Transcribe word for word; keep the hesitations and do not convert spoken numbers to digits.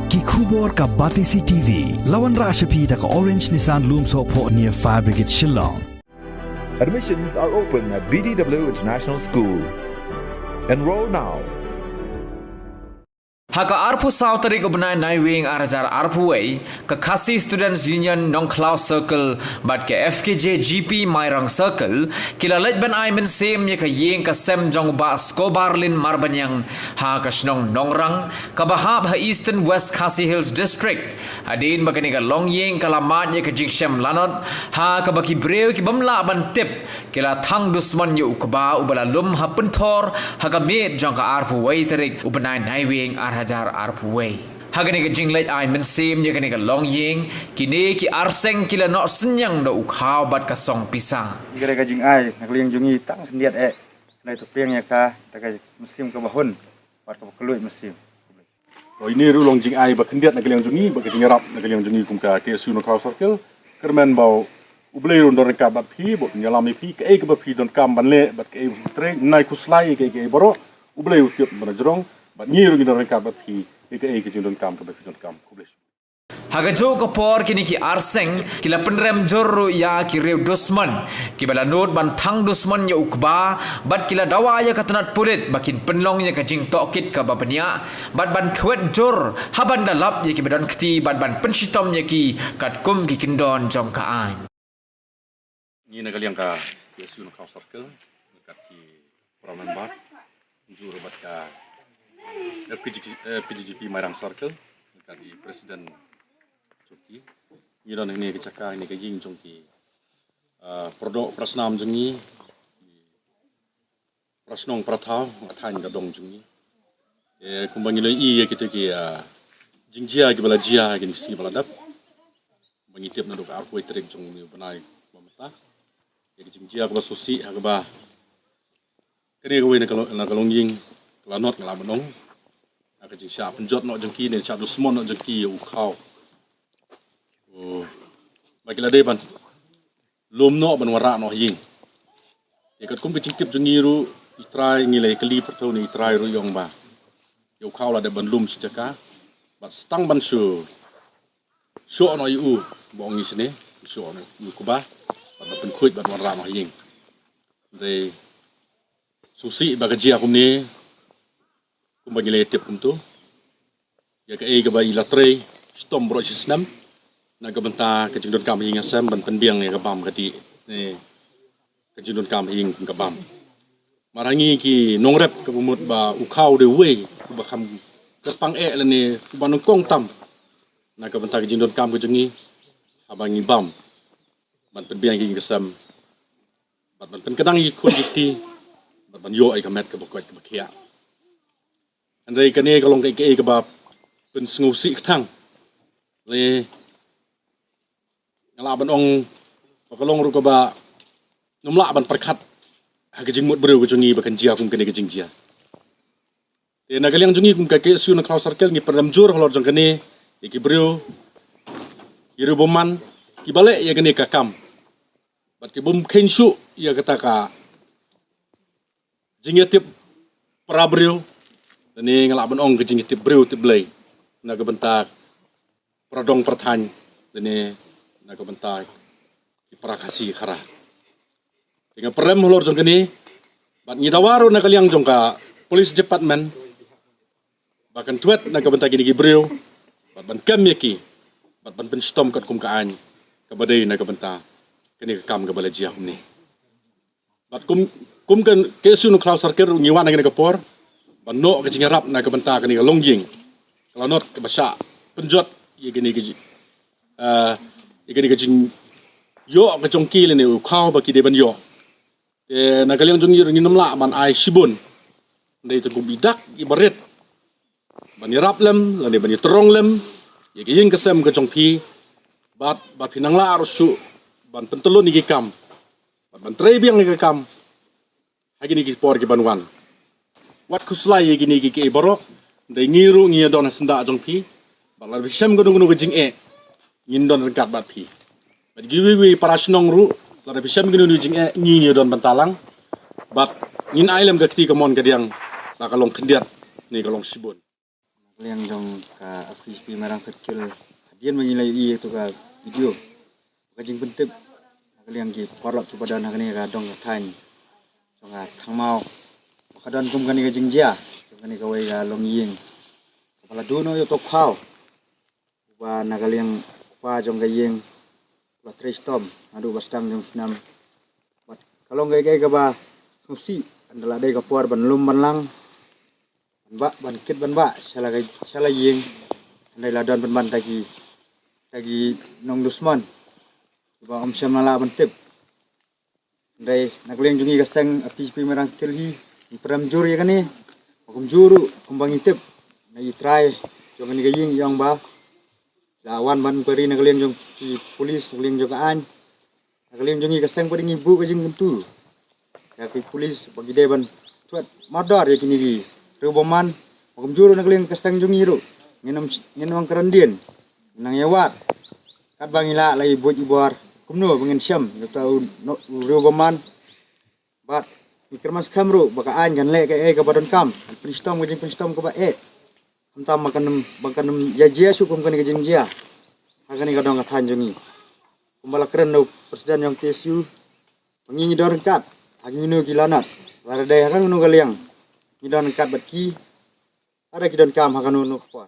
Ki khubor ka Batesi T V. La wanrah sha phi da ka Orange Nissan Lumsohphoh near Fire Brigade Shillong. Admissions are open at B D W International School. Enroll now. Ha ka arphew saw tarik u bnai Naiwieng ar hajar arphew wei, ka Khasi Students Union Nongkhlaw Circle bad ka F K J G P Mairang Circle ki la leit ban ai mynsiem ïa ka ïing ka sem jong u Bah Skobarlin Marbaniang ha ka shnong Nongrang kaba hap ha Eastern West Khasi Hills District. Hadien ba kane ka longïing ka la mad ïa ka jingshem lanot ha kaba ki briew ki bym lah ban tip ki la thang dusmon ïa u kba uba la lum ha pynthor ha ka miet jong ka arphew wei tarik u bnai Naiwieng ar hajar arphew wei. Ha kane ka jingleit ai mynsiem ïa kane ka longïing, kine ki arseng ki la noh synñiang da u khaw bad ka song pisa. Kane ka jingai na ka liang jong ngi tang khyndiat eh. Nai tu piang ïa ka da ka mynsiem kaba hun bad kaba kylluid mynsiem. Ko ine ruh long jingai ba khyndiat na ka liang jong ngi, ba ka jingïarap na ka liang jong ngi kum ka K S U Nongkhlaw Circle. Kyrmen ba U Blei ruh un don ryngkat bad phi, ba un ïalam ïa phi, kaei kaba phi donkam ban leh, bad kaei ba phi trei, nai khuslai, kaei kaei baroh, U Blei u tip ban jrong, bad ngi ruh ngi don ryngkat bad phi, ïa kaei ka jingdonkam kaba phi donkam. Khublei. Ha kajuh ka por kine ki arseng, ki la pynrem jur ruh ïa ki riew dusmon, kiba la nud ban thang dusmon ïa u kba, bad ki la dawa ïa ka tnat pulit ba kin pynlong ïa ka jingtohkit kaba bniah, bad ban thwet jur, ha ban da lap ïa kiba don kti, bad ban pynshitom ïa ki, katkum ki kyndon jong ka aiñ. Ngi na ka liang ka K S U Nongkhlaw Circle, kat ki para member, jur bad ka F K G, eh, F K G P Mairang Circle, kat ki president jong ki. Ngi don hangne ka jaka, hangne ka ïing jong ki, ah, para doh para snam jong ngi, para shnong para thaw, ka thaiñ ka dong jong ngi. Eh, kumba ngi la ïohi ïa kita ki, ah, jingjia kiba la jia, kine ki sngi ba la dep. Ba ngi tip naduh ka arphew wei tarik jong une u bnai ba mynta. Ïa ki jingjia kaba sngewsih, ha kaba kane kawei na ka long, na ka longïing, ka la not nga la mynong. Ha ka jingshah pynjot noh jong ki, ne shah dusmon noh jong ki ïa u khaw. Oh, ba ki la dei ban lum noh ban wanrah noh ha ïing. Ïa katkum ka jingtip jong ngi ruh, i Trai ngi la ïa kylli pyrthei ne i Trai ruh ïong ba ïa u khaw la dep ban lum shi jaka. Bad tang ban shu shoh noh ïa u, ba ong ngi shane, shoh noh ïa u kba, bad ban pynkhuid ban wanrah noh ha ïing. Dei sngewsih ba ka jia kumne, kumba ngi la ïa tip kumto. Ïa kaei kaba i la trei shitom baroh shi snem na ka bynta ka jingdonkam ha ïing ha sem ban pynbiang ïa ka bam kati, eh, ka jingdonkam ha ïing ka bam. Mar ha ngi ki nongrep kaba mut ba u khaw dei uwei uba kham kyrpang eh lane uba nyngkong tam na ka bynta ka jingdonkam ka jong ngi, haba ngi bam ban pynbiang ïa ka ïing ka sem, bad ban pynkdang ïa ki khun ki kti, bad ban ïoh ïa ka met kaba koit kaba khiah. Hynrei kane ka long kaei kaei kaba pynsngewsih kthang. Le nga lah ban ong ba ka long ruh kaba ngam lah ban pyrkhat ha ka jingmut briew ka jong ngi ba kan jia kum kane ka jingjia. Te na ka liang jong ngi kum ka K S U Nongkhlaw Circle ngi pynrem jur halor jong kane ïa ki briew, ïa ki briew bymman kiba leh ïa kane ka kam. Bad ki bym kheiñ shuh ïa kata ka jingïatip para briew, lane nga lah ban ong ka jingïatip briew tip Blei na ka bynta para dong para thaiñ, lane na ka bynta ki para Khasi Khara. Te nga pyrem halor jong kane, bad ngi dawa ruh na ka liang jong ka Police Department ba kan thwet na ka bynta kine ki briew, bad ban kem ïa ki, bad ban pynshitom katkum ka aiñ kaba dei na ka bynta kane ka kam kaba la jia kumne. Bad kum, kum ka K S U Nongkhlaw Circle ruh ngi wan ha kane ka por ban noh ka jingïarap na ka bynta kane ka longïing ka la not kaba shah pynjot ïa kane ka ji-, eh, ïa kane ka jingïoh ka jong ki lane u khaw ba ki dei ban ïoh. Te na ka liang jong ngi ruh ngim lah ban ai shibun. Dei tang kum i dak iba rit ban ïarap lem lane ban ïatrong lem ïa ka ïing ka sem ka jong phi, bad ba phi nang lah ruh shuh ban pyntyllun ïa ki kam, bad ban trei biang ïa ki kam ha kine ki por ki ban wan. Wat khuslai ïa kine ki, ki baroh, dei ngi ruh ngi ïa don ha syndah jong phi, bad lada phi shem kano kano ka jingeh, ngin don ryngkat bad phi. Bad kiwei kiwei para shnong ruh, lada phi shem kano kano ka jingeh, ngi ngi ïa don bynta lang. Bad ngin ai lem ka kti kamon kadiang, la ka long khyndiat ne ka long shibun. Liang jong ka F P C P Mairang Circle, hadien ba ngi la ïohi ïa ka video, ka jingpyntip na ka liang ki paralok kiba don ha kane ka dong ka thaiñ jong ka Thangmaw, ba ka don kum kane ka jingjia jong kane kawei ka longïing kaba la duh noh ïa uto u khaw, uba na ka liang u kpa jong ka ïing u la trei shitom naduh ba sdang jong u snem. Bad ka long kaei kaei kaba sngewsih, ynda la dei ka por ban lum ban lang, ban bah, ban kit ban bah sha la ka, sha la ïing, hynrei la don pynban tang ki, tang ki nongdusmon kiba ym shym la lah ban tip. Hynrei na ka liang jong ngi ka seng F P C P Mairang Circle hi, ngi prem jur ïa kane. Ba kumjuh ruh kumba ngi tip na i trai jong kane ka ïing i ong ba la wan ban inquiry na ka liang jong ki police, na ka liang jong ka aiñ. Na ka liang jong ngi ka seng pat ngi buh ka jingkyntu ïa ki police ba ki dei ban thuh mardor ïa kine ki riew bymman. Ba kumjuh ruh na ka liang ka seng jong ngi ruh ngin ym, ngin ym kren dien, ngin nang ïa wad katba ngi lah, la i buit i bor kumno ba ngin shem ïa uta u, u riew bymman. Bad ngi kyrmen skhem ruh ba ka aiñ kan leh kaei kaba donkam, kan pynshitom ka jingpynshitom kaba eh, khamtam ba kan ym, ba kan ym ïa jia shuh kum kane ka jingjia ha kane ka dong ka thaiñ jong ngi. Kumba la kren da u president jong K S U, ba ngi ngi don ryngkat ha kino kino ki lanot, lada dei ha kano kano ka liang ngi don ryngkat bad ki, lada ki donkam ha kano kano ka por.